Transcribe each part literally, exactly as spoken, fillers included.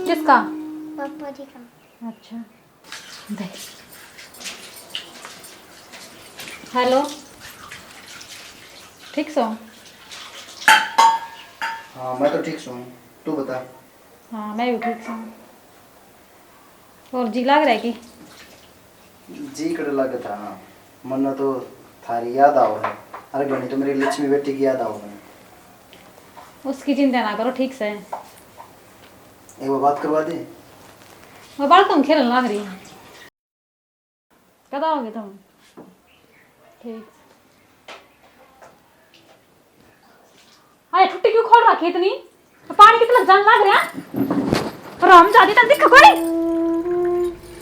किसका? पापा जी का। अच्छा। दे। हेलो, ठीक सो? हाँ, मैं तो ठीक सो। तू बता। हाँ, मैं भी ठीक सो। और जी लाग रहा है कि? जी कड़े लागे था। मन्ने तो थारी याद आओ है। अरे घणी तो मेरी लक्ष्मी बेटी की याद आओ है। उसकी चिंता ना करो, ठीक से। एक वो बात करवा दे। वो बालक हम खेलन लाग रही है। कदा आओगे तुम? ठीक। हाय, छुट्टी क्यों खोल रखी इतनी? तो पानी कितना जान लग रहा? राम जादी तन दिख कोई?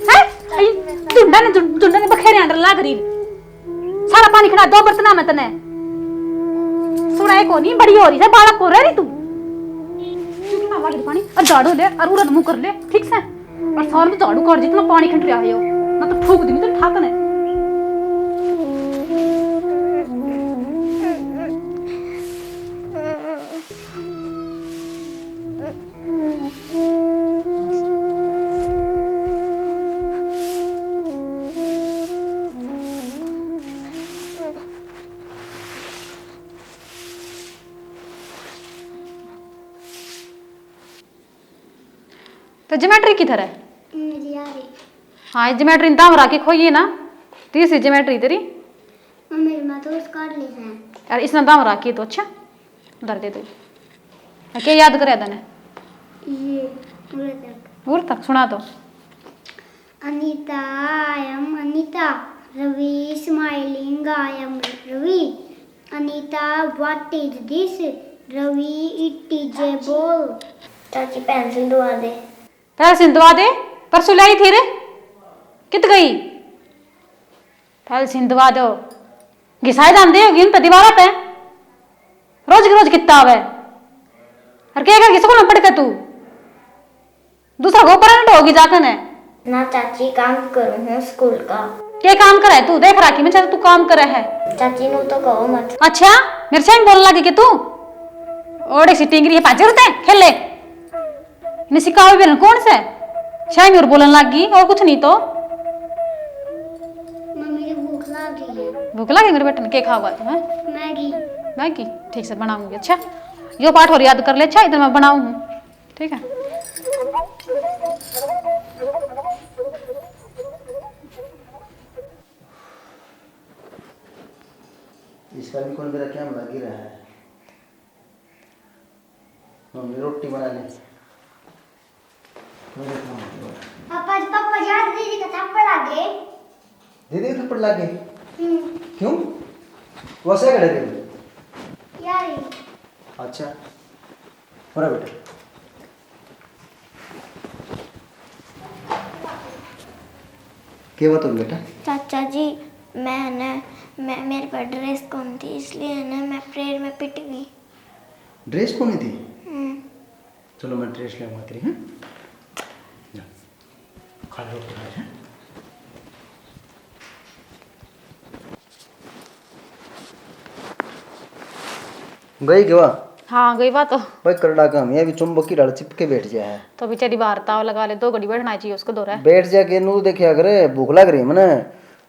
हैं? झुंडा ने, झुं-, झुंडा ने बखेरे अंडर लाग रही। सारा पानी खड़ा दो बर्तना में तने। सुनाए को नहीं, बड़ी हो रही है, बालक को रह रही तू। कितना लग रही पानी? और झाड़ू ले, और उरन मुंह कर ले, ठीक से? और सार में झाड़ू काट, जितना पानी खंड रहा है यो, ना तो ठोक दी, तो ठाक ने। तो ज्योमेट्री किधर है? मेरी आ रही। हाँ, ये ज्योमेट्री दाम राखी खोइए ना। तीसरी ज्योमेट्री तेरी। मम्मी, मैं तो उस काट ली है। यार, इसने दाम राखी तो अच्छा। धर दे तू। क्या याद करे तने? ये पूरे तक। और तक सुना तो। Anita, I am Anita. Ravi smiling, I am Ravi. Anita, what is this? Ravi, it is a ball। चाची, पेंसिल दवा दे। पेंसिल दवा दे। परसों लाई थी रे, कित गई? पेंसिल दवा दो। घिसाए जाते होगी उन पे, दीवारा पे। रोज की रोज कितना आवे। और क्या कर स्कूल में पढ़ के तू दूसरा को परंट होगी जाकर ने। ना चाची, काम करूँ हूँ स्कूल का। के काम करे तू? देख राखी मैं, तू काम करे है। चाची, नू तो कहो मत। अच्छा, मेरे से बोलने लगी कि तू ओड़े सी टिंगरी है, पाजे रुते खेले। इन्हें सिखाओ भी कौन से? शायद और बोलने लग गई, और कुछ नहीं तो। मम्मी, मुझे भूख लग रही है। भूख लग रही मेरे बेटे ने, के खाओगा तू, हैं? मैगी। मैगी? ठीक से बनाऊंगी। अच्छा, यो पाठ और याद कर ले। अच्छा, इधर मैं बनाऊँ हूँ, ठीक है? इसका भी कौन मेरा क्या लग ही रहा है। मम्मी, रोटी बना ले। पापा जी, पापा जी, आज दीदी का थप्पड़ लग गए। दीदी का थप्पड़ लग गए? हम्म। क्यों? वो ऐसा करे थे? यार ही। अच्छा। और बेटा, क्या बात हो बेटा? चाचा जी, मैं ना, मैं, मेरे पास ड्रेस कौन थी, इसलिए ना मैं प्रेयर में पिट गई। ड्रेस कौन थी? हम्म। चलो, मैं ड्रेस ले आऊंगा तेरी, हैं? जा, खा ले रोटी, खा ले, हैं? गई के वा? हाँ, गई वा तो। भाई, करड़ा काम, ये भी चुंबक की ढाल चिपके बैठ गया है। तो बेचारी बाहर ताव लगा ले, दो घड़ी बैठना चाहिए उसको दो रे। बैठ जा के नू देखा करे, भूख लग रही है मने।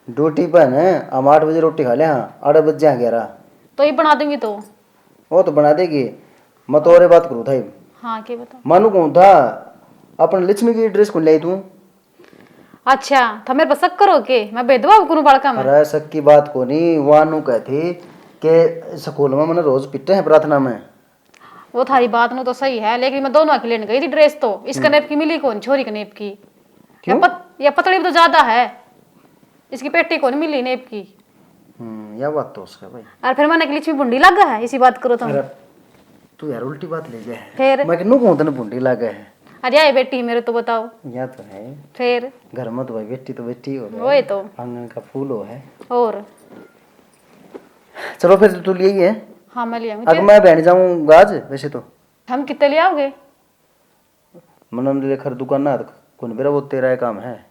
ड्यूटी पे है ना, हम आठ बजे रोटी खा ले, हाँ, आठ बज जा ग्यारह। तो ये बना दूंगी तो। वो तो बना देगी। मैं तो और बात करूँ था। हाँ, के बता? मानू कहूँ था, अपने लक्ष्मी की ड्रेस कौन लाई तू? अच्छा, था मेरे पर शक करो के? मैं भेदभाव करूँ बालका में? अरे, शक की बात को नहीं, वानू कहती के स्कूल में मने रोज पिटे हैं प्रार्थना में। वो थारी बात नू तो सही है, लेकिन मैं दोनों की लेने गई थी ड्रेस, तो इसका हम्म। नेप की मिली कौन, छोरी का नेप की? क्यों? या पत-, या पतली भी तो ज्यादा है, इसकी पेटी कौन मिली नेप की? हम्म, या बात तो उसका भाई। और फिर मैंने कहा, "लक्ष्मी भुंडी लग है, इसी बात करो तुम।" अरे, तू यार उल्टी बात ले गया है। फिर? मैं कहूँ तने भुंडी लग है। अरे, आए बेटी मेरे तो बताओ। या तो है। फिर? घर में तो भाई बेटी तो बेटी हो गई। वही तो। आंगन का फूल हो है। और? चलो फिर, तू ले आई है? हाँ, मैं ले आऊंगी। अगर मैं बहन जाऊंगा आज, वैसे तो। हम कितने ले आओगे? मनन लेकर दुकान ना, कौन बेरा वो तेरा ही काम है।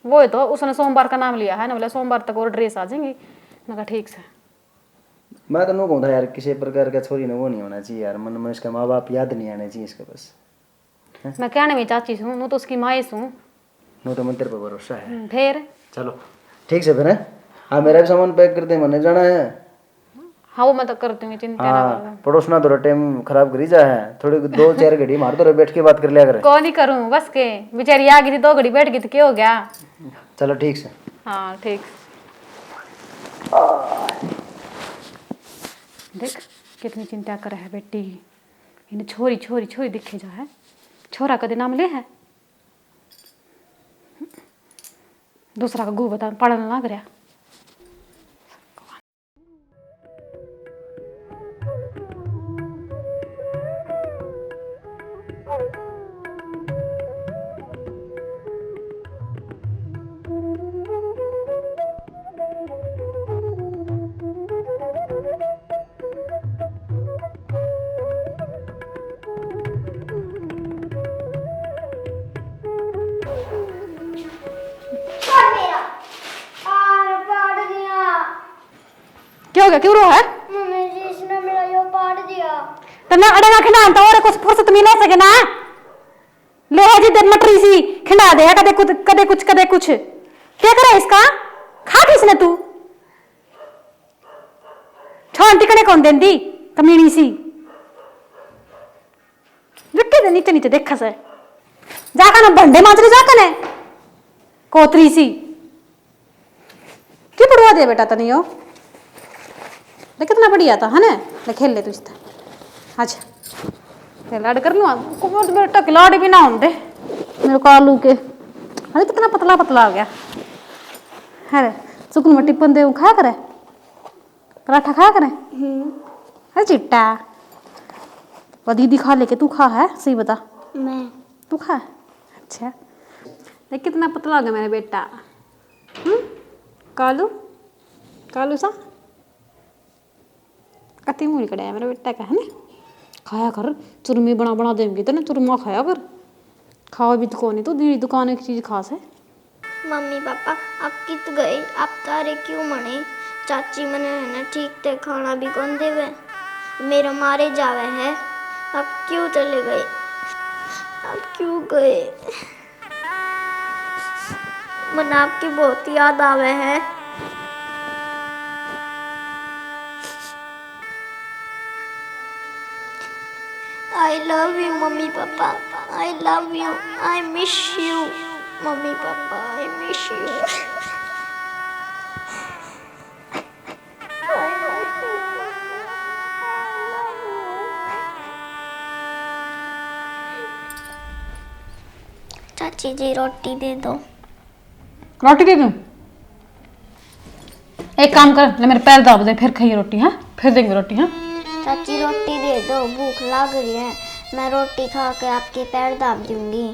वो है तो, उसने सोमवार का नाम लिया है ना, बोला, "सोमवार तक और ड्रेस आ जाएंगी।" मैं कहा, "ठीक से।" मैं तो नो कहूँ था यार, किसी प्रकार का छोरी ने वो नहीं होना चाहिए यार, मन में इसके माँ बाप याद नहीं आने चाहिए इसके बस। मैं कहने में चाची सूं, नू तो उसकी माँ ही सूं। नू तो मंदिर पर भरोसा है। हम्म, फिर? चलो, ठीक से फिर, हैं? हाँ, मेरा भी सामान पैक कर दे, मैंने जाना है। हाँ, वो मैं तो कर दूंगी, चिंता ना हाँ, करो। पड़ोसना तो टाइम खराब करी जा है, थोड़ी दो चार घड़ी मार तो बैठ के बात कर लिया कर। कौन ही करूँ, बस के बेचारी आ गई थी, दो घड़ी बैठ गई तो क्या हो गया? चलो, ठीक से। हाँ, ठीक। देख, कितनी चिंता करे है बेटी। इन्हें छोरी, छोरी, छोरी दिखे जा है। छोरा कदे नाम ले है? दूसरा का गू बता, पालन ना करया। क्या हो गया, क्यों रो है? मम्मी जी, इसने मेरा यो पाड़ दिया। तन्ने अड़े ना खिंडान तो और कुछ फुर्सत मिले सके ना। ले है जी दे मटरी सी, खिंडा दे है, कदे कुछ, कदे कुछ, कदे कुछ। क्या करे इसका? खा किसने तू? छोड़ टिकने कौन देंदी? कमीनी सी। विक्की दे नीचे नीचे देखा से। जाकर ना भंडे मांज ले जाकर ने। कोतरी सी। क्यों पढ़वा दिया बेटा तने यो? देख कितना बढ़िया था, है ना? ले खेल ले तू इससे। अच्छा। ये लाड कर लूँ, को मेरे बेटा के लाड भी ना होंदे। मेरे कालू के। अरे कितना पतला पतला हो गया। अरे, सुकन में टिप्पन दे खा करे। पराठा खाया करे? हम्म। अरे चिट्टा। वो दीदी खा लेके तू खा है, सही बता। मैं। तू खा? अच्छा। देख कितना पतला हो गया मेरा बेटा। हम्म? कालू? कालू सा? अति मुंह निकल आया मेरा बेटा का, है ना? खाया कर, चुरमी बना बना देंगे तने, चुरमा खाया कर। खावा भी तो कोनी, तो दीदी दुकान की चीज खास है। मम्मी पापा, आप कित गए? आप तारे क्यों मने? चाची मने है ना ठीक ते खाना भी कौन देवे, मेरे मारे जावे है। आप क्यों चले गए? आप क्यों गए? मने आपकी बहुत याद आवे है। I love you, mummy papa. I love you। I miss you, mummy papa. I miss you। चाची जी, रोटी दे दो। रोटी दे दूं? एक काम कर, ले मेरे पैर दाब दे, फिर खाइए रोटी, हाँ? फिर देंगे रोटी, हाँ? चाची, रोटी दे दो, भूख लाग रही है, मैं रोटी खा के आपके पैर दाब दूंगी।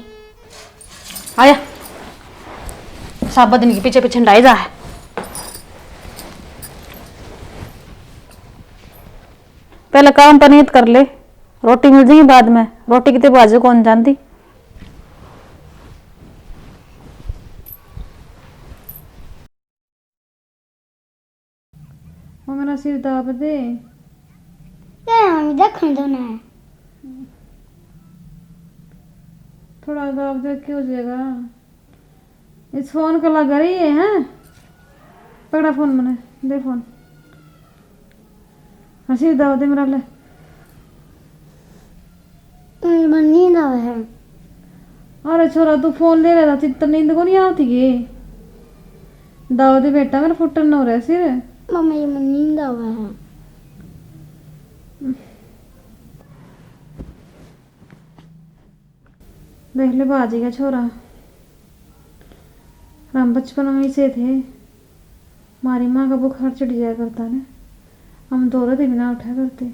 आया, साबत दिन के पीछे पीछे हंडाई जा है। पहले काम पनीत कर ले, रोटी मिल जाएगी बाद में, रोटी कितने बाजू कौन जानती। वो मेरा सिर दाब दे। क्या हम देखण दो ना। थोड़ा दाब दे, क्या हो जाएगा? इस फोन का लगा रही है, हैं? पकड़ा फोन मने, दे फोन। हंसी दाव दे मेरा ले। ए, मन नींद आवे है। अरे छोरा, तू फोन ले रहा था, चित्त नींद को नहीं आवती के? दाव दे बेटा, मेरा फुटन हो रहा सिर। मम्मी, ये मन नींद आवे है। देख ले बाजी का छोरा, हम बचपन में इसे थे, हमारी माँ का बुखार चढ़ जाया करता ने, हम दो रात भी ना उठा करते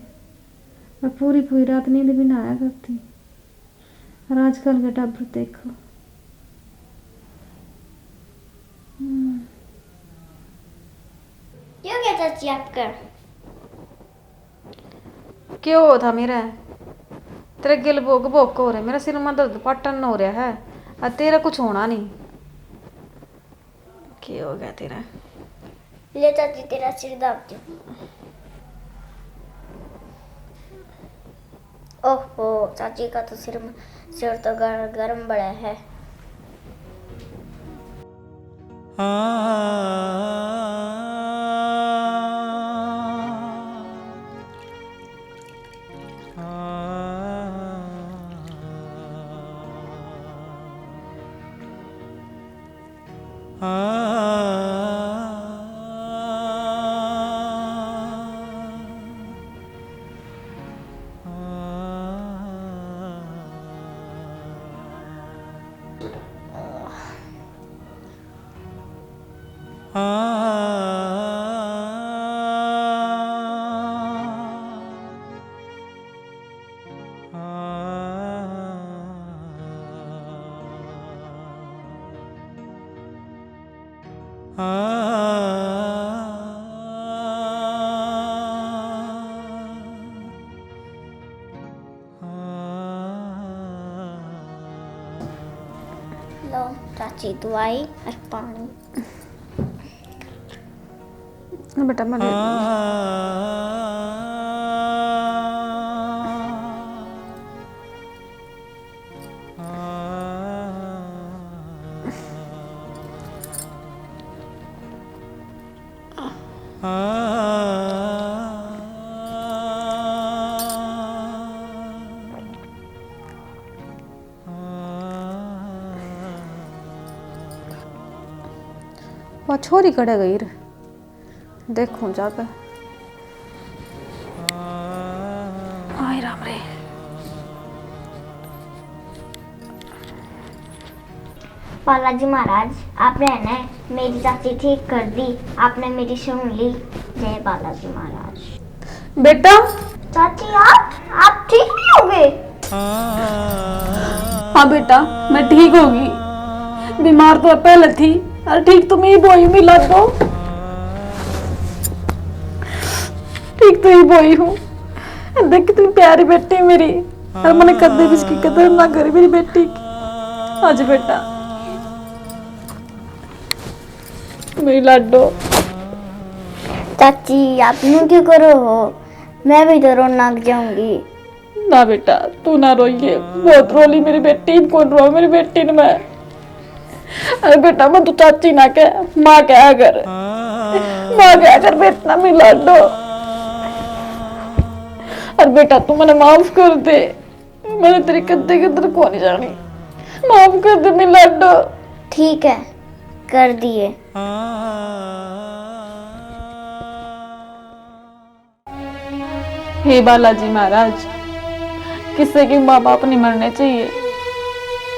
और पूरी पूरी रात नींद भी ना आया करती। और आजकल के टाबर देखो। हम्म। क्यों गया चाची आपका? क्यों हो था मेरा? तेरे गिल भोग भोग हो रहे, मेरा सिर में दर्द पाटन हो रहा है, और तेरा कुछ होना नहीं। क्या हो गया तेरा? ले चाची, तेरा सिर दाब दो। ओहो, चाची का तो सिर में सिर तो गर-, गर्म बड़ा है। लो चाची, दवाई और पानी। बेटा, मैं ले लूँ। वा छोरी कड़े गई रे, देखूं जाके। आए राम रे। बालाजी महाराज, आपने है ना मेरी चाची ठीक कर दी, आपने मेरी सुन ली। जय बालाजी महाराज। बेटा। चाची, आप, आप ठीक नहीं हो गए? हाँ बेटा, मैं ठीक होगी। बीमार तो पहले थी, और ठीक तो मैं ही बोई मिला दो। ठीक तो ही बोई हूँ। देख कितनी प्यारी बेटी मेरी। और मैंने कदे भी इसकी कदर ना करी मेरी बेटी की। आज बेटा मेरी लाडो। चाची, आप न्यू क्यों करो हो? मैं भी तो रोने लग जाऊंगी। ना बेटा, तू ना रोइए, बहुत रोली मेरी बेटी, कौन रो मेरी बेटी ने मैं। अरे बेटा, मैं तू चाची ना कह, माँ कह कर, माँ कह कर बेटा, मेरी लाडो। अरे बेटा, तू मैंने माफ कर दे, मैंने तेरी कद्दे कदर को नहीं जानी, माफ कर दे मेरी लाडो। ठीक है, कर दिए। हे बालाजी महाराज, किसी के माँ बाप नहीं मरने चाहिए।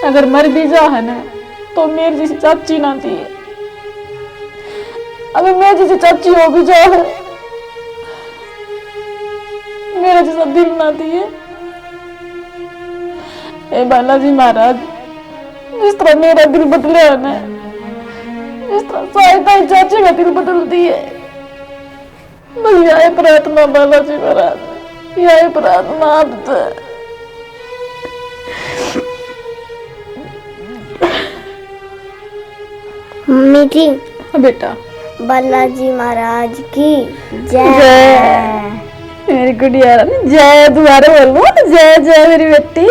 अगर मर भी जा है ना, तो मेरी जैसी चाची ना दिए। अगर मेरी जैसी चाची हो भी जा है, मेरा जैसा दिल ना दिए। हे बालाजी महाराज, जिस तरह मेरा दिल बदले है ना, जिस तरह साहिता की चाची का दिल बदल दिए। बस यही प्रार्थना बालाजी महाराज, यही प्रार्थना आपसे। मम्मी जी। हाँ बेटा। बालाजी महाराज की जय। जय। मेरी गुड़िया रानी, जय दोबारा बोलो, जय जय मेरी बेटी।